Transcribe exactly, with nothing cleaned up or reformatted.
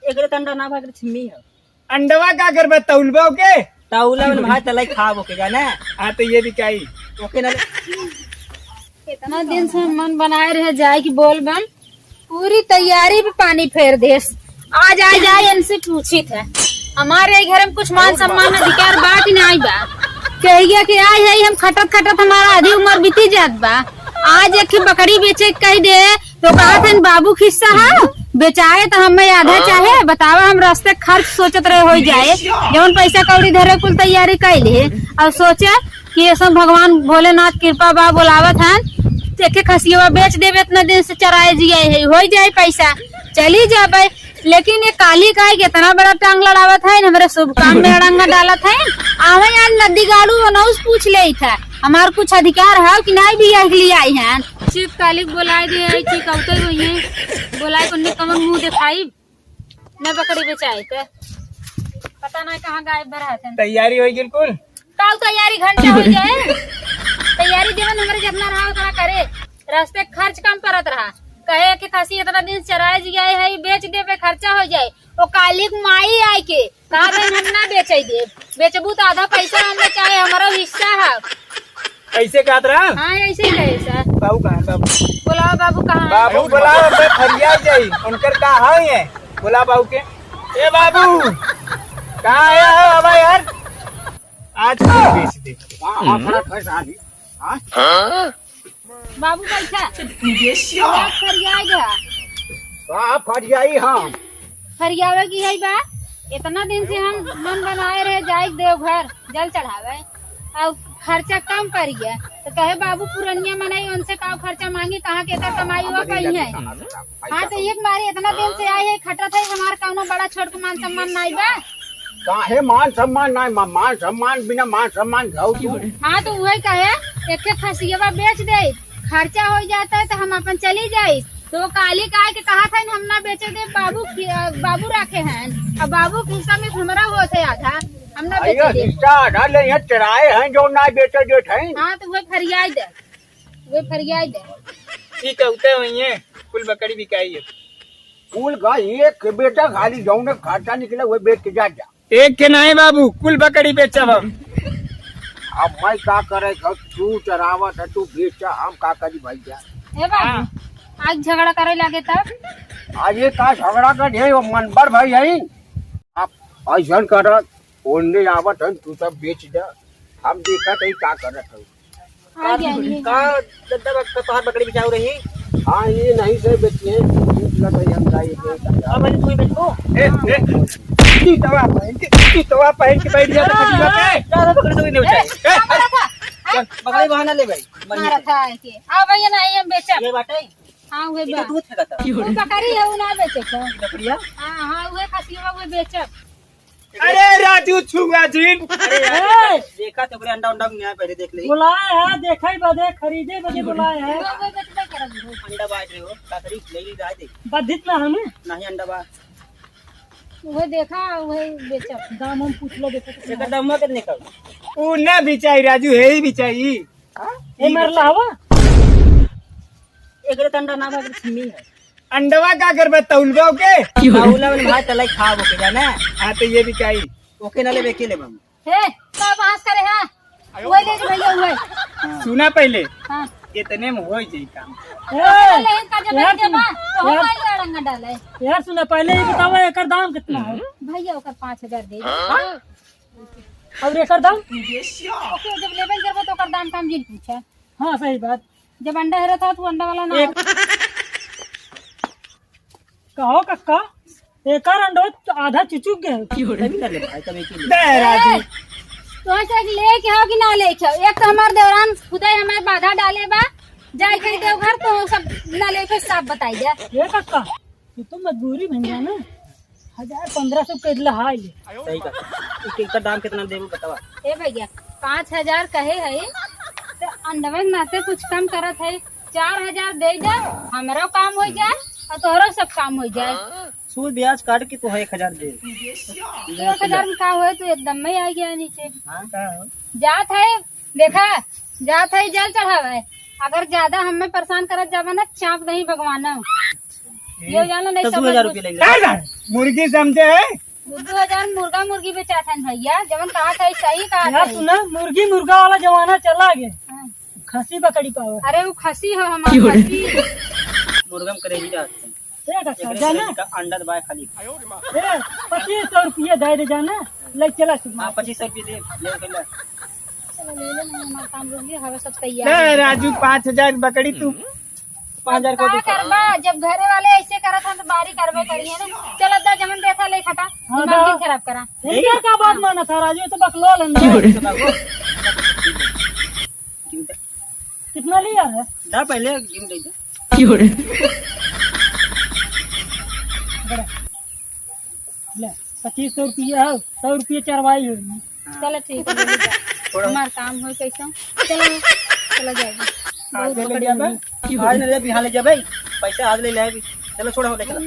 एकरे त अंडा ना भाई, एकरे छिम्मी है। अंडवा का करबे, तौलबे ओके? तौला में भाई तलाई खाब ओके जाने। हाँ, तो ये भी क्या ही? ओके ना ले। इतना दिन से हम मन बनाए रहे जाए कि बोल बम, पूरी तैयारी पे पानी फेर देस। आज आ जाए इनसे पूछित है, हमारे घर में कुछ मान सम्मान अधिकार बा कि नाई बा? कहिया कि आई है हम खटत खटत हमारा आधी उम्र बीती जात बा। आज एक ठे बकरी बेचे के कह दे तो कहत हन बाबू खिस्सा है, बेचाए तो हमें आधा चाहे। बतावा, हम रास्ते खर्च सोचत रहे हो जाए, जौन पैसा कौड़ी धरे कुल तैयारी कैले और सोचे कि ये सब भगवान भोलेनाथ कृपा बा, बोलावत हन, एक एक खसियवा बेच देबे, इतना दिन से चराए जिए है, हो जाए पैसा, चली जाबे। लेकिन ये काली का है कि इतना बड़ा टांग लड़ावत है, हमरे शुभ काम में अड़ंगा डालत है। आवे यार नदी गाड़ू अनौस पूछ ले था, हमार कुछ अधिकार है कि नहीं भी यही लिए आई हैं। शिव काली के बोलाए दे, आई ठीक औते हुई है, बोलाए को कमन मुंह दिखाई। न बकरी बेचाए के। पता ना कहाँ गायब बरहत है। तैयारी होई गेल कुल? काऊ तैयारी घंटा हो जाए। तैयारी जेवन हमरे जितना रहा उतना करे। रास्ते खर्च कम परत रहा। कहे कि खसी इतना दिन चराए जियाए है, बेच देबे खर्चा हो जाए। ओ काली के माई आए के, कहा दे हम ना बेचे दे। बेचबू तो आधा पैसा हमें चाहे, हमारा हिस्सा है। ऐसे कहत रहा? हाँ, ऐसे ही कहे सर। बाबू कहाँ है बाबू? बोलाओ बाबू कहाँ है? बाबू बोलाओ, मैं फरिया जाई। उनकर का हाल है? बोला बाबू के। ए बाबू, कहाँ आया हो? अब यार, आज तो बेच दे। हाँ, हाँ, फरक है साहब। हाँ? बाबू बैठा। ये क्या? फरिया गया। हाँ, फरियाई हम। फरियावे की है बा? इतना दिन से हम मन बनाए रहे जाए देवघर जल चढ़ावे, और खर्चा कम करिए। तो कहे बाबू पुरनिया मनई, उनसे का खर्चा मांगी, कहाँ के एकर कमाई हुआ कहीं है। हाँ, तो एक बार इतना दिन से आई है, खटत है, हमार कौनो बड़ा छोट के मान सम्मान नाई बा। काहे मान सम्मान नाई? मा-, मान सम्मान बिना मान सम्मान जाओ तू। हाँ, तो वही कहे, एक एक खसियवा बेच दे, खर्चा हो जाता है तो हम अपन चली जाई। तो काली का के कहा था, हम ना बेचे दे, बाबू खि-, बाबू रखे हैं, अब बाबू के हिस्सा में हमरा होत है आधा, हम ना बेचे आइयो दे। हिस्सा आधा ले, यहाँ चराए हैं जो ना बेचे देत हैं। हाँ, तो वही फरियाई दे। वे फरियाई दे। ठीक है, उते वही है, कुल बकरी बिकाई है। कुल का एक बेटा खाली जौने खर्चा निकले, वही बेच के जा, जा। एक के नाई बाबू, कुल बकरी बेचब हम। अब मैं का करे, घर तू चरावत है, तू बेचा, हम का करी भैया? ए बाबू, हाँ। आज झगड़ा करे लगे तब? आज ये का झगड़ा कर, ये मनबर भाई है। आप ऐसन करत, ओने आवत हन, तू सब बेच दे, हम देखत हई का करत हई। आ गया ये। का दद्दा बा-, का तोहार बकरी बिचाऊ रही? हाँ, ये नहीं से बेचिए, बेच लत हई हम का ये बेच दे। अब भाई तू ही बेचबो? ए, ए, चीतवा पहन के, चीतवा पहन के बैठ जाता बकरी पे। ज्यादा बकरी तो नहीं बेचाई। ए, चल, बकरी बहाना ले भाई, बढ़िया मारा से। था है के। आ भैया ना, ये हम बेचब। ये बाटे? हाँ, उहे ये बा। तो दूध फेंकता। वो बकरी है, वो ना बेचे को। ये बकरिया? हाँ, हाँ, उहे खसिया, उहे बेचब। अरे राजू छुआ जिन। अरे यार, ए! देखा तो ओकरे अंडा उंडा में नहीं आया, पहले देख ले। बुलाए है, देखे बदे, खरीदे बदे बुलाए है। वो, वो बेचबे करब हो। अंडा बांट रहे हो, बकरी ले ही जाए दे। बधित ना हमें। नहीं अंडा बा। वो देखा, वही बेचब। दाम हम पूछ लो, देखो कितना एकर है। दाम कितने का? ऊ ना बिचाई राजू, है ही बिचाई। हाँ? ए मरला हवा। एकरे त अंडा ना बा, एकरे छिम्मी है। अंडवा का करबे, तौलबे ओके? तौला में भाई तलाई खाब ओके जाने। हाँ, तो ये भी चाहिए। ओके ना लेबे, के लेबे हम? हे, का बहस करे है? वही ले के भैया, वही। सुना पहले। हाँ। इतने में हो जाई काम। ए, पहले इनका जब यार देबा, सुन, तो हम यार, आई लड़ंगा डाले। यार सुना, पहले ये बतावा, एकर दाम कितना है? भैया, ओकर पाँच हजार दे दे। हाँ? और एकर दाम? ओके, जब लेबे करबो, तो ओकर दाम काम जिन पूछे। हाँ, सही बात। जब अंडा हेरत हो, तू अंडा वाला ना एक हो। कहो कक्का, एकर अंडो आधा चुचुक गए। तभी ना ले भाई, तभी के लिए। दे राजू। ए, तो ऐसे लेके आओ कि ना लेके आओ? एक तो हमार देवरान खुदा ही हमारे बाधा डाले बा, जाए के देवघर तो सब ना लेके साफ बताई दे। ये कक्का, ये तो मजबूरी बन गया ना। हजार पन्द्रह सौ के लहाई ले। सही कहा। एक, एक का दाम कितना देबो बतावा। ए भैया, पाँच हजार कहे है, तो अंडवन नाते कुछ कम करत है, चार हजार दे दे, हमरो काम हो जाए और तोहरो सब काम हो जाए। सूद ब्याज काट के तो है एक हजार दे। एक हजार में का होए, तू एकदम में आ गया नीचे। हाँ, का हो? जात है, देखा, जात है जल चढ़ावे। अगर ज्यादा हमें परेशान करत जावे ना, चाप नहीं भगवान। ये जाना नहीं तो समझ दो हजार रुपये लेंगे। का जाने? मुर्गी समझे है? दो, दो हजार मुर्गा मुर्गी बेचात हन भैया, जवन कहा था सही कहा यार, था। सुना, मुर्गी मुर्गा वाला जमाना चला गया। हाँ। खसी बकरी पावे। अरे वो खसी हो हमार क्यों रे? खसी। मुर्गा में करेजी रहत है। ए, काका, एकरे जाना? करेजी का अंडा दबाए खाली। ए, पच्चीस सौ रुपया दे दे जाना, ले चला सुबह। हाँ, पच्चीस सौ रुपया दे, ले चला। चलो ले ले, नहीं हमार काम रुक गया, हवा सब तैयार ले है। राजू, पाँच हजार बकरी तू पाँच हजार को का दे। करबा, जब घरे वाले ऐसे करत हैं तो बाहरी करबे करिए ना। चल अब दा जमन देखा ले खटा, हाँ, दिमाग दा। नहीं खराब करा। इनकर का बात माना था राजू, ये तो बकलोल है। क्यों रे? कितना लिया है? दा पहले गिन दे दे। क्यों रे? बड़ा। ले, पच्चीस सौ रुपया है, सौ रुपया चरवाई होई। चलो ठीक है, ले जा। थोड़ा हमार काम हो कैसा? चलो, चला जाएगा। आज बहुत ले पकड़ी लिया हुई। बे। आज ले ले, बिहान ले जा भाई। पैसा आज ले ले अभी। चलो, छोड़ा हो, ले चला।